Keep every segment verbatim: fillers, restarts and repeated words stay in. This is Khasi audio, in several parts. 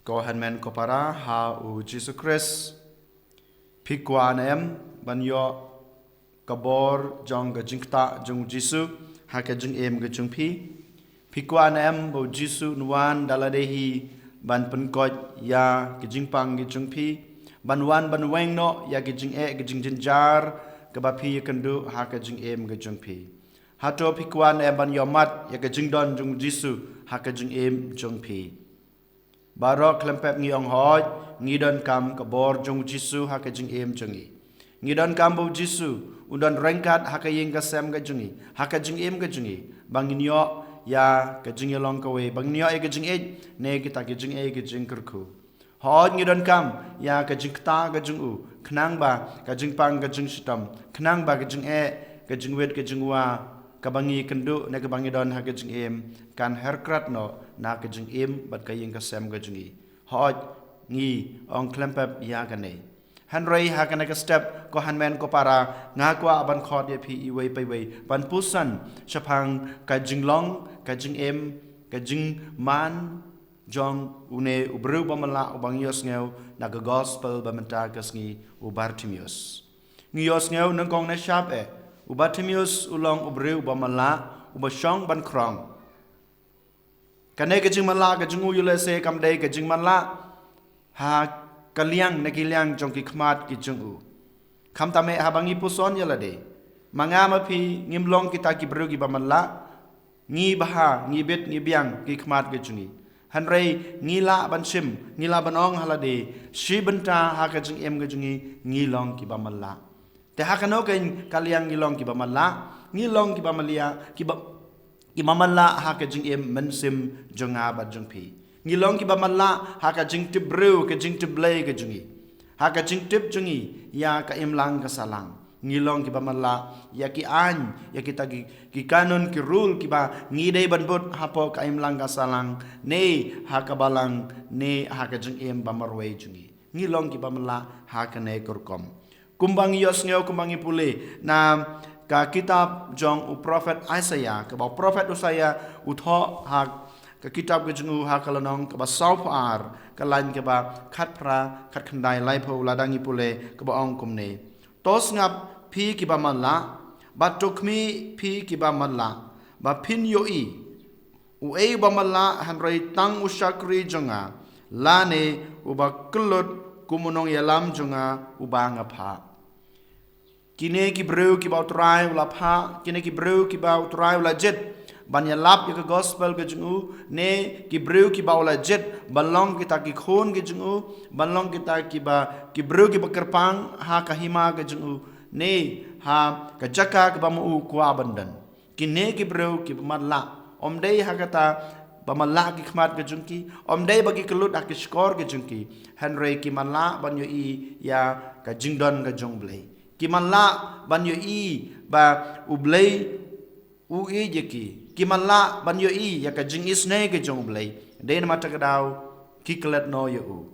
Ko hynmen ko para ha u Jisu Khrist, phi kwah ne em ban ïoh ka bor jong ka jingktah jong u Jisu ha ka jingim ka jong phi? Phi kwah ne em ba u Jisu un wan da lade hi ban pynkoit ïa ka jingpang ka jong phi, ban wan ban weng noh ïa ka jingeh ka jingjynjar kaba phi ïakynduh ha ka jingim ka jong phi? Hato phi kwah ne em ban ïohmat ïa ka jingdon jong u Jisu ha ka jingim jong phi? Baroh khlem pep ngi ong hooid, ngi donkam ka bor jong u Jisu ha ka jingim jong ngi. Ngi donkam ba u Jisu un don ryngkat ha ka ïing ka sem ka jong ngi, ha ka jingim ka jong ngi, ba ngin ïoh ïa ka jingïalong kawei, ba ngin ïoh ïa ka jingïeit ne kita ki jingeh ki jingkyrkhu. Hooid, ngi donkam ïa ka jingktah ka jong u, khnang ba ka jingpang ka jingshitom, khnang ba ka jingeh, ka jingwit ka jingwa kaba ngi kynduh ne kaba ngi don ha ka jingim kan her krat noh na ka jingim bad ka ïing ka sem ka jong ngi. Hooid, ngi ong khlem pep ïa kane. Hynrei ha kane ka step, ko hynmen ko para, nga kwah ban khot ïa phi iwei pa iwei ban puson shaphang ka jinglong, ka jingim, ka jingman jong une u briew ba matlah uba ngi ïohsngew na ka gospel ba mynta ka sngi, u Bartimeus. Ngi ïohsngew nyngkong ne shap eh, u Bartimeus u long u briew ba matlah uba shong ban khrong. Kane ka jingmatlah ka jong u ïoh lehse kam dei ka jingmatlah ha ka liang ne ki liang jong ki khmat ki jong u. Khamtam eh haba ngi puson ïa lade, ma nga ma phi ngim long kita ki briew kiba matlah. Ngi bha, ngi bit, ngi biang ki khmat ki jong ngi. Hynrei ngi lah ban shim, ngi lah ban ong ha lade, shi bynta ha ka jingim ka jong ngi, ngi long kiba matlah. Te ha kano kane ka liang ngi long kiba matlah? Ngi long kiba matlah, kiba, kiba matlah ha ka jingim mynsiem jong nga bad jong phi. Ngi long kiba matlah ha ka jingtip briew, ka jingtip Blei ka jong ngi. Ha ka jingtip jong ngi ïa ka imlang ka sahlang. Ngi long kiba matlah ïa ki aiñ, ïa kita ki, ki kanun, ki rule kiba ngi dei ban bud hapoh ka imlang ka sahlang, ne ha ka balang, ne ha ka jingim ba marwei jong ngi. Ngi long kiba matlah ha kane ka rukom. Kumba ngi ïohsngew, kumba ngi pule na ka kitab jong u prophet Isaiah, kaba u prophet Isaiah u thoh ha ka kitab ka jong u ha ka lynnong kaba sawphew ar, ka lain kaba khatphra, khatkhyndai, laiphew, lada ngi pule, kaba ong kumne: To sngap phi kiba matlah, bad to khmih phi kiba matlah, ba phin ïohi uei uba matlah, hynrei tang u shakri jong nga, lane uba kyllut kum u nongïalam jong nga uba nga phah. Kine ki briew kiba u Trai u la phah, kine ki briew kiba u Trai u la jied ban ïalap ïa ka gospel ka jong u, ne ki briew kiba u la jied ban long kita ki khun ki jong u, ban long kita kiba, ki briew kiba kyrpang ha ka hima ka jong u, ne ha ka jaka kaba ma u kwah ban don. Kine ki briew kiba matlah, ym dei ha kata ba matlah ki khmat ka jong ki, ym dei ba ki kyllut ha ki shkor ka jong ki, hynrei ki matlah ban ïohi ïa ka jingdon ka jong u Blei. Ki matlah ban ïohi ba u Blei u ïeit ïa ki. Ki matlah ban ïohi ïa ka jingisynei ka jong u Blei. Dei namar kata ka daw ki klet noh ïa u.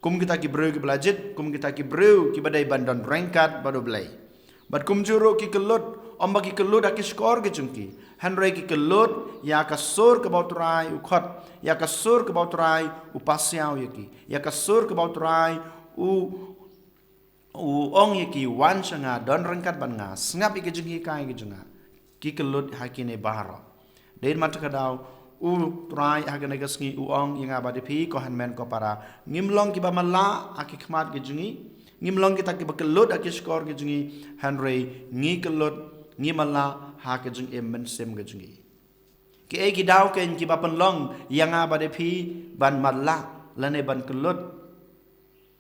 Kum kita ki briew kiba la jied, kum kita ki briew kiba dei ban don ryngkat bad u Blei. Bad kumjuh ruh ki kyllut, ym ba ki kyllut ha ki shkor ki jong ki, hynrei ki kyllut ïa ka sur kaba u Trai u khot, ïa ka sur kaba u Trai u pasiaw ïa ki, ïa ka sur kaba u Trai u, u ong ïa ki, wan sha nga, don ryngkat bad nga, sngap ïa ki jinghikai ki jong nga. Ki kyllut ha kine baroh. Dei namar kata ka daw u Trai ha kane ka sngi u ong ïa nga bad ïa phi, ko hynmen ko para, ngim long kiba matlah ha ki khmat ki jong ngi, ngim long kita kiba kyllut ha ki shkor ki jong ngi, hynrei ngi kyllut, ngi matlah ha ka jingim mynsiem ka jong ngi. Kiei ki daw keiñ kiba pynlong ïa nga bad ïa phi ban matlah lane ban kyllut?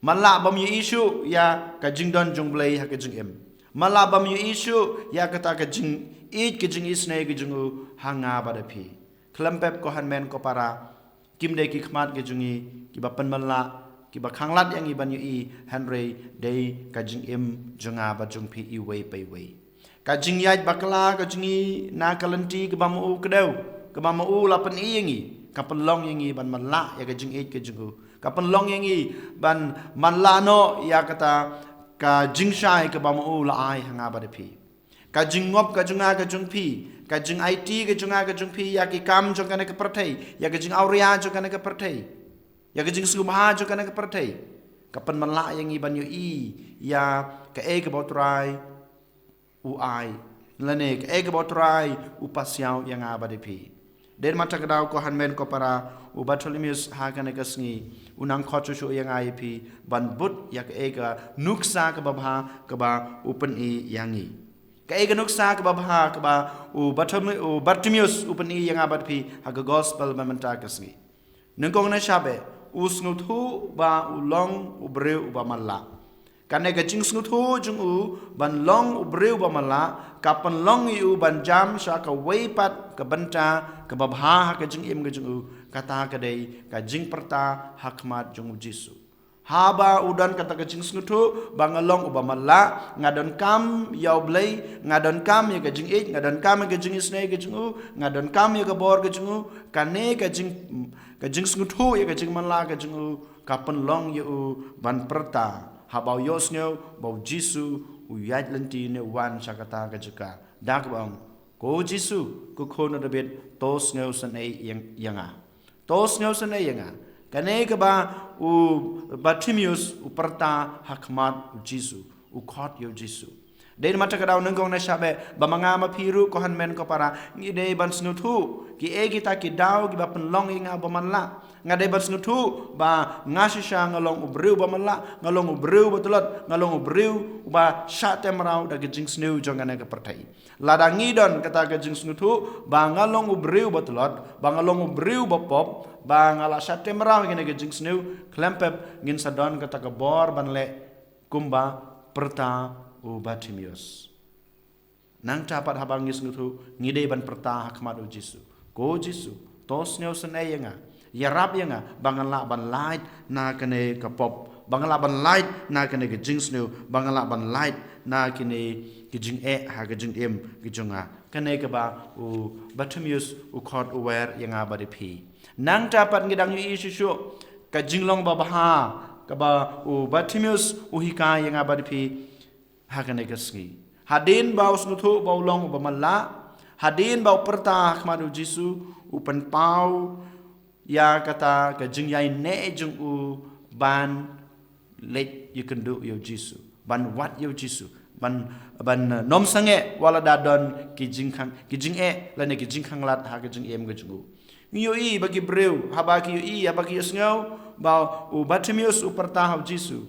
Matlah bym ïohi shuh ïa ka jingdon jong u Blei ha ka jingim. Matlah bym ïohi shuh ïa kata ka jingïeit, ka jingisynei ka jong u ha nga bad ïa phi. Khlem pep, ko hynmen ko para, kim dei ki khmat ki jong ngi kiba pynmatlah, kiba khanglad ïa ngi ban ïohi, hynrei dei ka jingim jong nga bad jong phi iwei pa iwei. Ka jingïaid bakla ka jong ngi na ka lynti kaba ma u kdew, kaba ma u la pyni ïa ngi, ka pynlong ïa ngi ban matlah ïa ka jingïeit ka jong u. Ka pynlong ïa ngi ban matlah noh ïa kata ka jingshai kaba ma u la ai ha nga bad ïa phi. Ka jingngop ka jong nga ka jong phi, ka jingaiti ka jong nga ka jong phi ïa ki kam jong kane ka pyrthei, ïa ka jingawria jong kane ka pyrthei. Ïa ka jingsngewbha jong kane ka pyrthei ka pynmylla ïa ngi ban ïohi ïa kaei kaba U Trai u ai, lane kaei kaba U Trai u pasiaw ïa nga bad ïa phi. Dei namar kata ka daw, ko hynmen ko para, u Bartimaeus ha kane ka sngi u nang khot shuh shuh ïa nga ïa phi ban bud ïa kaei ka nuksa kaba bha kaba u pyni ïa ngi. Kaei ka nuksa kaba bha kaba u Bartim-, u Bartimaeus u pyni ïa nga bad ïa phi ha ka gospel mynta ka sngi? Nyngkong na shabe, u sngewthuh ba u long u briew uba matlah. Kane ka jingsngewthuh jong u ban long u briew uba matlah ka pynlong ïa u ban jam sha kawei pat ka bynta kaba bha ha ka jingim ka jong u, kata ka dei ka jingpyrta ha khmat jong U Jisu. Haba u don kata ka jingsngewthuh ba nga long uba matlah, nga donkam ïa U Blei, nga donkam ïa ka jingïeit, nga donkam ïa ka jingisynei ka jong u, nga donkam ïa ka bor ka jong u, kane ka jing, ka jingsngewthuh ïa ka jingmatlah ka jong u ka pynlong ïa u ban pyrta, haba u ïohsngew ba U Jisu u ïaid lynti ne u wan sha kata ka jaka, da kaba ong, "Ko Jisu, ko Khun u Dabid, to sngewsynei ïa, ïa nga. To sngewsynei ïa nga." Kane kaba u Bartimaeus u pyrta ha khmat U Jisu, u khot ïa U Jisu. Dei namar kata ka daw, nyngkong na shabe, ba ma nga ma phi ruh, ko hynmen ko para, ngi dei ban sngewthuh kiei kita ki daw kiba pynlong ïa nga uba matlah. Nga dei ban sngewthuh ba nga shisha nga long u briew uba matlah, nga long u briew uba tlot, nga long u briew uba shah tymraw da ka jingsniew jong kane ka pyrthei. Lada ngi don kata ka jingsngewthuh ba nga long u briew uba tlot, ba nga long u briew uba pop, ba nga la shah tymraw ïa kane ka jingsniew, khlem pep ngin sa don kata ka bor ban leh kumba pyrta u Bartimaeus. Nangta pat, haba ngi sngewthuh, ngi dei ban pyrta ha khmat U Jisu, "Ko Jisu, to sngewsynei ïa nga. Ïarap ïa nga ba ngan lah ban lait na kane ka pop, ba ngan lah ban lait na kane ka jingsniew, ba ngan lah ban lait na kine ki jingeh ha ka jingim ka jong nga." Kane kaba u Bartimaeus u khot u wer ïa nga bad ïa phi. Nangta pat ngi dang ïohi shuh shuh ka jinglong babha kaba u Bartimaeus u hikai ïa nga bad ïa phi ha kane ka sngi. Hadien ba u sngewthuh ba u long uba matlah, hadien ba u pyrta ha khmat U Jisu, u pynpaw ïa kata ka jingïaineh jong u ban leit ïakynduh ïa U Jisu, ban wad ïa U Jisu, ban, ban, eh, nym sangeh wat la da don ki jingkhang, ki jingeh lane ki jingkhanglad ha ka jingim ka jong u. Ngi ïohi ba ki briew, haba ki ïohi, haba ki ïohsngew ba u Bartimaeus u pyrta ha U Jisu,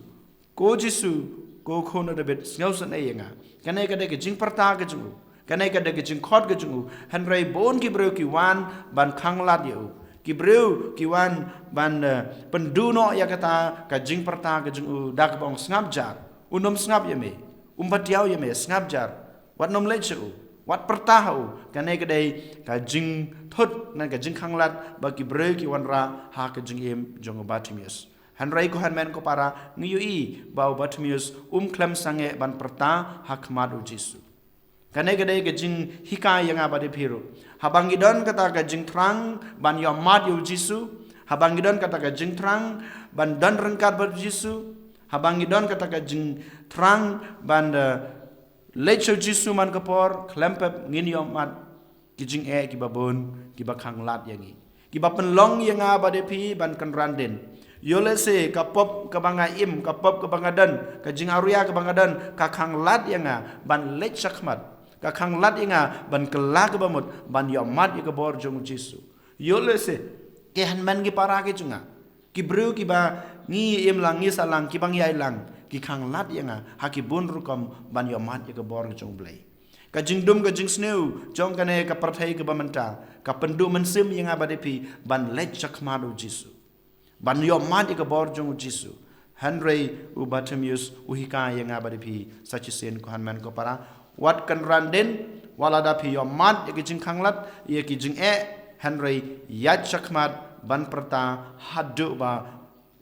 "Ko Jisu, ko Khun u Dabid, sngewsynei ïa nga." Kane ka dei ka jingpyrta ka jong u, kane ka dei ka jingkhot ka jong u. Hynrei bun ki briew ki wan ban khanglad ïa u. Ki briew ki wan ban, eh, pynduh noh ïa kata ka jingpyrta ka jong u da kaba ong, "Sngap jar. Un nym sngap ïa me. Um patiaw ïa me, sngap jar. Wat nym leit sha u. Wat pyrta ha u." Kane ka dei ka jingthut ne ka jingkhanglad ba ki briew ki wanrah ha ka jingim jong u Bartimaeus. Hynrei ko hynmen ko para, ngi ïohi ba u Bartimaeus um khlem sangeh ban pyrta ha khmat U Jisu. Kane ka dei ka jinghikai ïa nga bad ïa phi ruh. Haba ngi don kata ka jingthrang ban ïohmad ïa U Jisu, haba ngi don kata ka jingthrang ban don ryngkat bad U Jisu, haba ngi don kata ka jingthrang ban, eh, leit sha U Jisu man ka por, khlem pep ngin ïohmad ki jingeh kiba bun, kiba khanglad ïa ngi, kiba pynlong ïa nga bad ïa phi ban kynran dien. Ïoh lehse ka pop kaba nga im, ka pop kaba nga don, ka jingaria kaba nga don, ka khanglad ïa nga ban leit shakhmat, ka khanglad ïa nga ban kylla kaba mut ban ïohmad ïa ka bor jong U Jisu. Ïoh lehse, ki hynmen ki para ki jong nga, ki briew kiba ngi im lang, ngi sah lang, kiba ngi ïai lang, ki khanglad ïa nga ha ki bun rukom ban ïohmad ïa ka bor jong U Blei. Ka jingdum ka jingsniew jong kane ka pyrthei kaba mynta ka pynduh mynsiem ïa nga bad ïa phi ban leit shakhmat U Jisu, ban ïohmad ïa ka bor jong U Jisu. Hynrei u Bartimaeus u hikai ïa nga bad ïa phi sa shisien, ko hynmen ko para, wat kynran dien, wat la da phi ïohmad ïa ki jingkhanglad, ïa ki jingeh, hynrei ïaid shakhmat ban pyrta haduh ba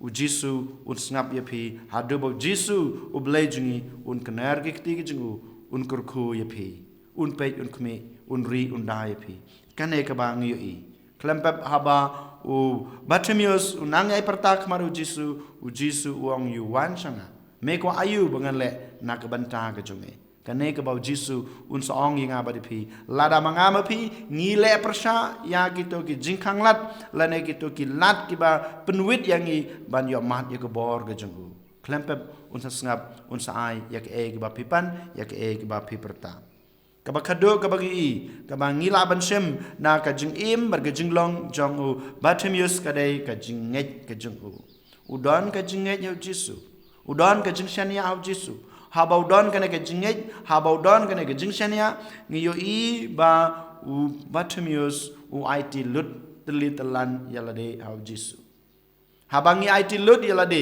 U Jisu un sngap ïa phi, haduh ba U Jisu U Blei jong ngi un kner ki kti ki jong u, un kyrkhu ïa phi, un peit, un khmih, un ri, un da ïa phi. Kane kaba ngi ïohi. Khlem pep, haba u Bartimaeus u nang ïai pyrta ha khmat U Jisu, U Jisu u ong, "Ïa wan sha nga, me kwah aïu ba ngan leh na ka bynta ka jong me?" Kane kaba u Jisu un sa ong ïa nga bad ïa phi, lada ma nga ma phi ngi leh pyrshah ïa kito ki jingkhanglad lane kito ki lad kiba pynwit ïa ngi ban ïoh mad ïa ka bor ka jong u, khlem pep un sa sngap, un sa ai ïa kaei kaba phi pan, ïa kaei kaba phi pyrta. Kaba khadduh kaba ngi i, kaba ngi lah ban shim na ka jingim bad ka jinglong jong u Bartimaeus ka dei ka jingngeit ka jong u. U don ka jingngeit ïa u Jisu. U don ka jingshaniah ha u Jisu. Haba u don kane ka jingngeit, haba u don kane ka jingshaniah, ngi ïohi ba u Bartimaeus u aiti lut tylli tyllan ïa lade ha u Jisu. Haba ngi aiti lut ïa lade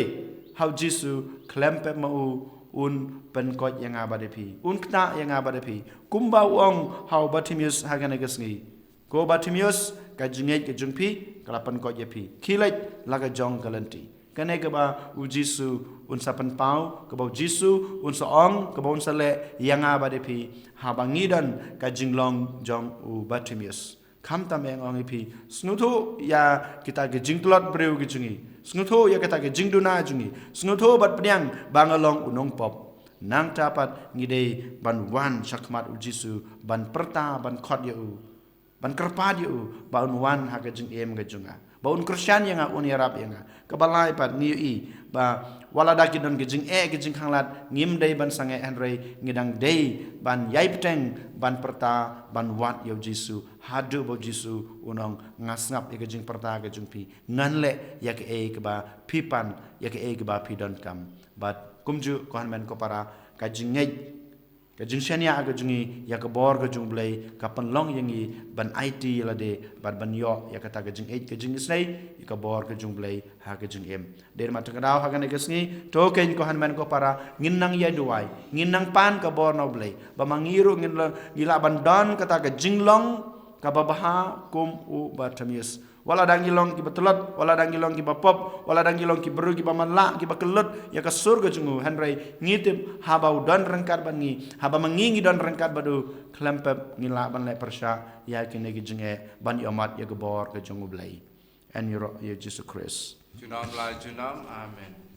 ha u Jisu, khlem pep ma u un pynkoit ïa nga bad ïa phi, un kynnoh ïa nga bad ïa phi. Kumba u ong ha u Bartimaeus ha kane ka sngi, ko Bartimaeus, ka jingngeit ka jong phi ka la pynkoit ïa phi. Khie leit la ka jong ka lynti. Kane kaba u Jisu un sa pynpaw, kaba u Jisu un sa ong, kaba un sa leh ïa nga bad ïa phi, haba ngi don ka jinglong jong u Bartimaeus. Khamtam ïa nga ong ïa phi, sngewthuh ïa kita ki jingtlot briew ki jong ngi, sngewthuh ïa kita ki jingduna jong ngi, sngewthuh bad pdiang ba nga long u nongpop. Nangta pat ngi dei ban wan shakhmat u Jisu, ban pyrta, ban khot ïa u, ban kyrpad ïa u ba un wan ha ka jingim ka jong nga, ba un kyrshan ïa nga, un ïarap ïa nga. Kaba lai pat ngi ïohi ba wat lada ki don ki jingeh ki jingkhanglad, ngim dei ban sangeh, hynrei ngi dang dei ban ïai bteng, ban pyrta, ban wad ïa u Jisu, haduh ba u Jisu un ong, nga sngap ïa ka jingpyrta ka jong phi, ngan leh ïa kaei kaba phi pan, ïa kaei kaba phi donkam. Bad kumjuh ko hynmen ko para, ka jingngeit, ka jingshaniah ka jong ngi ïa ka bor ka jong u Blei ka pynlong ïa ngi ban aiti ïa lade bad ban ïoh ïa kata ka jingngeit ka jingisynei ïa ka bor ka jong u Blei ha ka jingim. Dei ma tang ka daw ha kane ka sngi, to keiñ ko hynmen ko para, ngin nang ïai duwai, ngin nang pan ka bor na u Blei, ba ma ngi ruh ngin la, ngi lah ban don kata ka jinglong kaba bha kum u Bartimaeus. Wat lada ngi long kiba tlot, wat lada ngi long kiba pop, wat lada ngi long ki briew kiba matlah, kiba kyllut ïa ka sur ka jong u, hynrei ngi tip haba u don ryngkat bad ngi, haba ma ngi ngi don ryngkat bad u, khlem pep ngi lah ban leh pyrshah ïa kine ki jingeh, ban ïoh mad ïa ka bor ka jong u Blei. Yn ïaroh ïa u Jisu Khrist. Junom la junom. Amen.